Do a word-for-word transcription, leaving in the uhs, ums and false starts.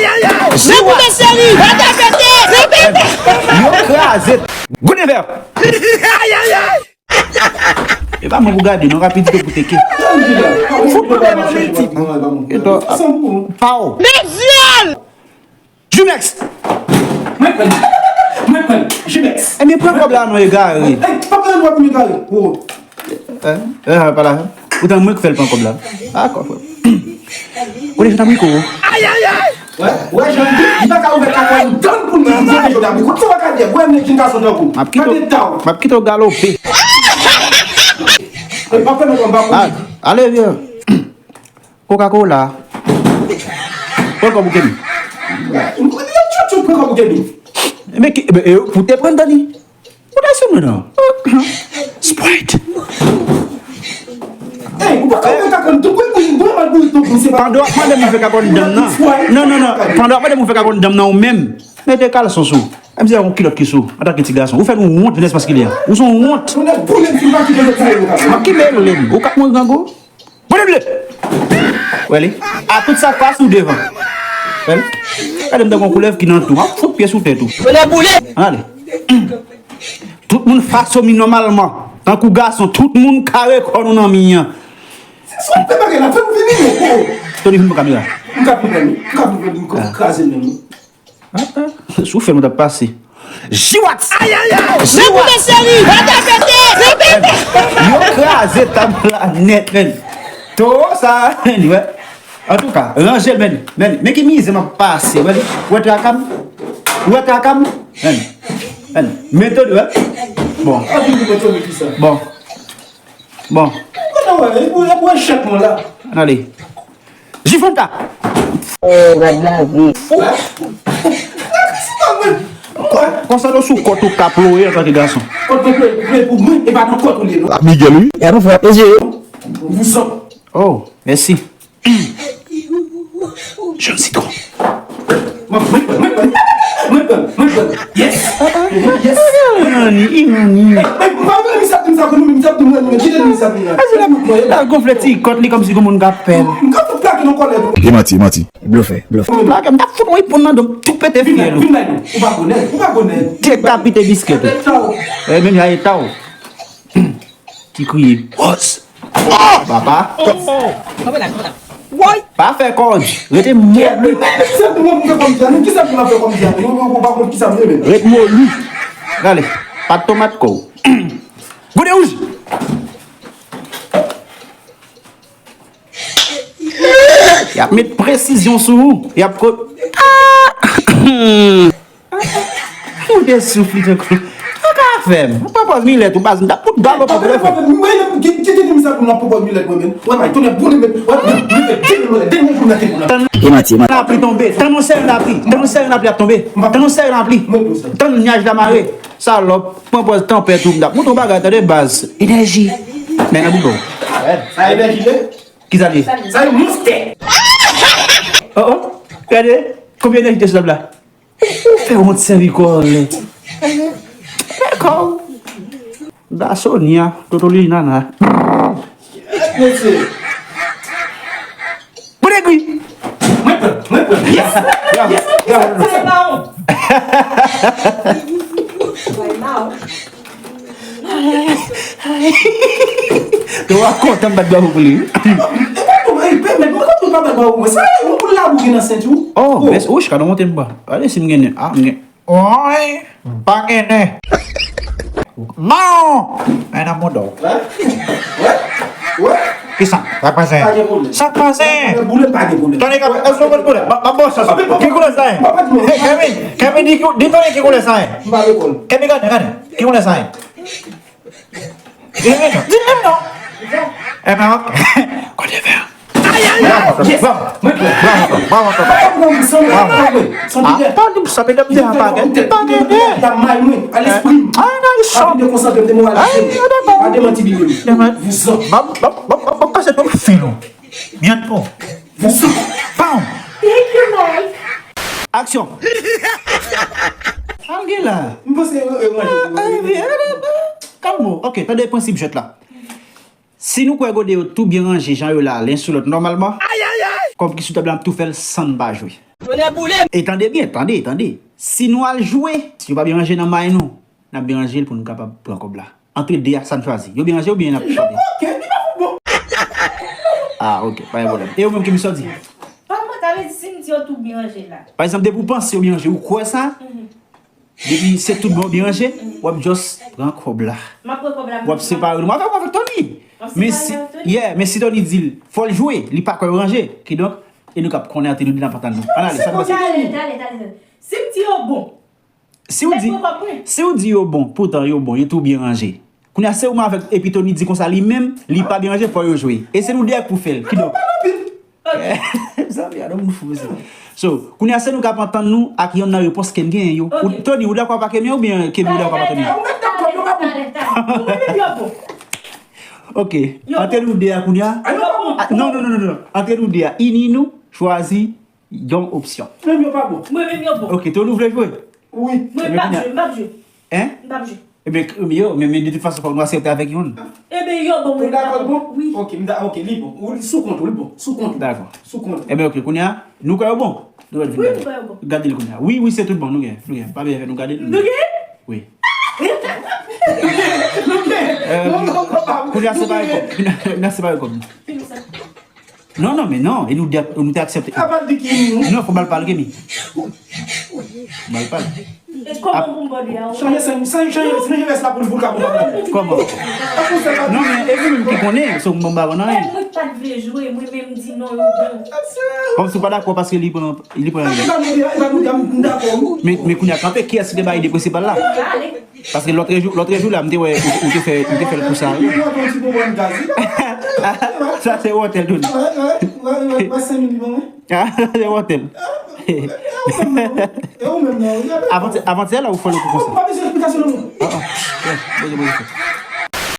Mwen pou mesye wi. Yo kraze. Gout de vè. E pa mwen pou gade non, rapidite pou teke. Fout pwoblèm an Ayiti. Eto, paw. Mezyèl. Jumex. Mwen pran. Mwen pran. Jumex. Ebyen pran kòb la non egare. Ey, pa pran lwa pou m egare. Wo. Eh, eh, pa la. Poutan mwen ki fè l pran kòb la. Ah, kòb. Kote jan ta mwen ko. Wè, wè, jan li pa ka ouvè katwa l dan pou li di jodi a. Kote sa w ka di? Wè, men jèn gason tankou. M ap kite w galope. E pa fè mwen anba kou. Ale vye. Coca-Cola. Pran kòb ou kenbe. M konnen tchotcho pran kòb ou kenbe. Men ki, men, e, pou te pran Dani. Ou ta sou mwen non. Sprite. Ey, ou pa ka ouvè kakòn tou, wi, wi, wi, mal bouri tou, wi, se pa. Pandan w ap mande m ouvè kakòn dan m nan. Non, non, non. Pandan w ap mande m ouvè kakòn dan m nan ou menm, mete kalson sou. Menm si se yon kilòt ki sou, antanke ti gason. Ou fè nou wont, jenès maskilyen. Ou se yon wont. Ou nèk boule m si m pa kite yo tire nou kakòn. M ap kenbe l, ou k ap mwen grangou. Boule, boule. Wè li. A tout sa k pase ou devan. Wè li. Gade m tankou yon koulèv ki nan tou. M ap fout pye sou tèt ou. Boule, boule. Ale. Tout moun fason mi nòmalman. Tankou gason, tout moun kare kò nou nan mi an. Se sa w fè bagay la, fè m vini non. Tony, vin pou kamera. M ka vin, m ka vin, m ka kraze menm. Ah, ah. Si w fè m, w t ap pase. Jiwat! Ayayay! Mwen pou mesye wi! Yo kraze tab la nèt, men. Towo sa, men, wè. Antouka, ranje l, men. Men, men ki mizè m ap pase, wè. Wè traka m? Wè traka m? Men, men. Metòd, wè. Bon. Bon. Bon. Mwen wè, e pou, e pou echèk mwen la. Ann ale. Ji Fanta. Oh, gad lavi. Fou. Konsa nou sou kòt ou ka plore antanke gason. Kòt mwen plore, plore pou mwen, e pa nan kòt ou li ye non. Miguel, wi. Y ap fè plezi. Vouzan. Oh, mèsi. Jòn sitwon. Mwen, mwen, mwen, mwen, mwen, mwen, mwen, mwen. Yes. Yes. Ironi, ironi. Eh, eh, mwen, mwen, misye ap di m sa pou nou, misye ap di mwen, mwen, kite misye ap di m la. L ap gonfle ti kòt li kòmsi gon moun k ap pè l. M ka fout plake nan kòlè tou. E manti, e manti. Blofè, blofè. Plake m t ap fout yon iponn nan do m, tou pete fyèl ou. Vin la, vin la, ou pa konnen, ou pa konnen. Dekapite biskèt ou. E menm ya eta w. Ki kriye. Wòz. Oh, papa. Woy. Pa fè kòj. Rete moli. Kisa pou mwen fè kòm jan? Kisa pou mwen fè kòm jan? Mwen, mwen, mwen pa konn kisa mwen menm. Ret moli. Gade. Pat tomat kò w. Goude wouj. Y ap met presizyon sou ou. Y ap ko-, ah! Ou te soufri tankou. Ou ka fè m. Ou pran pòz milèt ou baz m t ap fout galope pou lè fè. Mwen, ki, ki, ki, ki misye ap pran pòz milèt mwen menm? Wè, bay, tonè boule, men, wè, men, men, fè de mil dòla, de mil pou mete pou la. Tann lapli tonbe, tann yon seri lapli, tann yon seri lapli ap tonbe, tann yon seri lapli. Tann nyaj la mare. Salòp, pran pòz tanpèt ou, m t ap montre w bagay, tande baz. Enèji. Men nan bouton. Sa enèji ye? Kisa li ye? Sa yon monstè. Oh, oh. Gade, konbyen enèji te sou tab la? Ou fè wont sèvi kò w anlè. Dakò. Da Sonia, Toto Lil Nana. Mesye. Bon egri. Mwen pran, mwen pran. Yes. Yes. Yes. Sa se pa yon. Yo w ap kontan m bat bravo pou li wi. E pa pou mwen, e pèmèt mwen kontan pa bat bravo pou mwen. Sa yon boul labou ki nan senti w. Oh, mèsi. Wi, chika nan monte m ba. Gade si m gen nen. Ah, m gen. Wi, pa gen nen. Non! Ay nan mouda w. Wè? Wè? Wè? Kisa? Sa k pase? Pa gen pwoblèm. Sa k pase? Boule pa gen pwoblèm. Tony, èske w konn koulè? M ap ba w sa. Ki koulè sa ye? Kevin, Kevin, di, di Tony ki koulè sa ye. M pa rekòl. Kevin, gade, gade. Ki koulè sa ye? Di menm non. Di menm non. Ebyen, ok. Kote fè? Bravo, bravo, bravo, bravo, bravo. Ah, pa di m sa, medam, di pa gen, pa gen. Ah, nan, li sòt. Ah, dakò. M ap, m ap, m ap, m ap pase tout fil ou. Byen tou. Bam! Aksyon! Sa l gen la? M panse yo, yo manje pou manje. Kalme w. Ok, tande prensip jwèt la. Si nou kwè gode yo tou byen ranje jan yo la, len sou lòt nòmalman, kòb ki sou tab la, n ap tou fè l san n pa jwe. Tonè boule m! E tande byen, tande, tande. Si nou al jwe, si yo pa byen ranje nan may nou, n ap byen ranje l pou nou kapab pran kòb la. Antre de a, sa n chwazi. Yo byen ranje oubyen n ap chante? Ok, li pa fout bon. Ah, ok, pa gen pwoblèm. E ou menm, Kemi, sa w di? Pa mwen, sa vle di si m di yo tou byen ranje la. Pa egzanp, depi w panse yo byen ranje, ou kwè sa, depi se tout bon, byen ranje, w ap just pran kòb la. M ap pran kòb la. W ap separe nou. Mwen avèk, mwen avèk Tony. M ap separe avèk Tony. Yeah, men si Tony di l, fò l jwe, li pa kwè yo ranje. Kidonk, e nou k ap konnen antre nou de n ap antann nou. Ann ale, sa n panse? Tale, tale, tale, tale. Si m di yo bon, si w di, si w di yo bon, poutan yo bon, yo tou byen ranje. Kounye a, se ou menm avèk, epi Tony di konsa li menm, li pa byen ranje, fò yo jwe. E se nou de a k pou fè l. Kidonk, mezanmi, a, nou moun fou, mesye. So, kounye a, se nou k ap antann nou ak yonn nan repons ke n genyen yo. Ou, Tony, ou dakò avèk Kemi oubyen Kemi, ou dakò avèk Tony? Ou mèt dakò, yo pa bon. Ou mèt yo bon. Ok. Antre nou de a kounye a. Ah, non, non, non, non, non. Antre nou de a, ini nou, chwazi yon opsyon. Mwen menm yo pa bon. Mwen menm yo bon. Ok, Tony, ou vle jwe? Wi. Mwen m p ap jwe, m p ap jwe. Hein? M p ap jwe. Ebyen, k-, yo, men, men de tout fason, fòk nou aksepte avèk youn. Ebyen, yo bon, mwen dakò, bon? Wi. Ok, m da-, ok, li bon. Ou, sou kont ou, li bon. Sou kont ou. Dakò. Sou kont ou. Ebyen, ok, kounye a, nou kwè yo bon? Nou wè l vin gade. Wi, nou kwè yo bon. Gade l kounye a. Wi, wi, se tout bon, nou gen. Nou gen. Pa bezwen fè nou gade l. Nou gen? Wi. Nou gen. Euh, kounye a, se pa rekòm. Kounye a, se pa rekòm. Non, non, men non, e nou, de, nou te aksepte. A pa di ki nou. Non, fò ba l pale, Kemi. Ba l pale. E kòman pou m ba w de a? Chanje sen, sen, chanje, chanje vès la pou l, pou l ka bon bagay. Kòman? Non, men e nou menm ki konnen, so m pa konn anyen. Mwen pa t vle jwe, mwen menm di non, yo bon. Kòmsi w pa dakò paske li pran, li pran. Li pa nou de, li pa nou de, m dakò, wi. Men, men kounye a, kanpe, kiyès ki te bay ide prensipal la? Ale. Paske lòt jou, lòt jou la, m te wè, ou, ou te fè, ou te fè l pou sa. Sa se wòtèl, Tony. Ah, sa se wòtèl. Avantyè, avantyè la ou fè l pou konsa. Ah, ah. Yeah, poze, poze.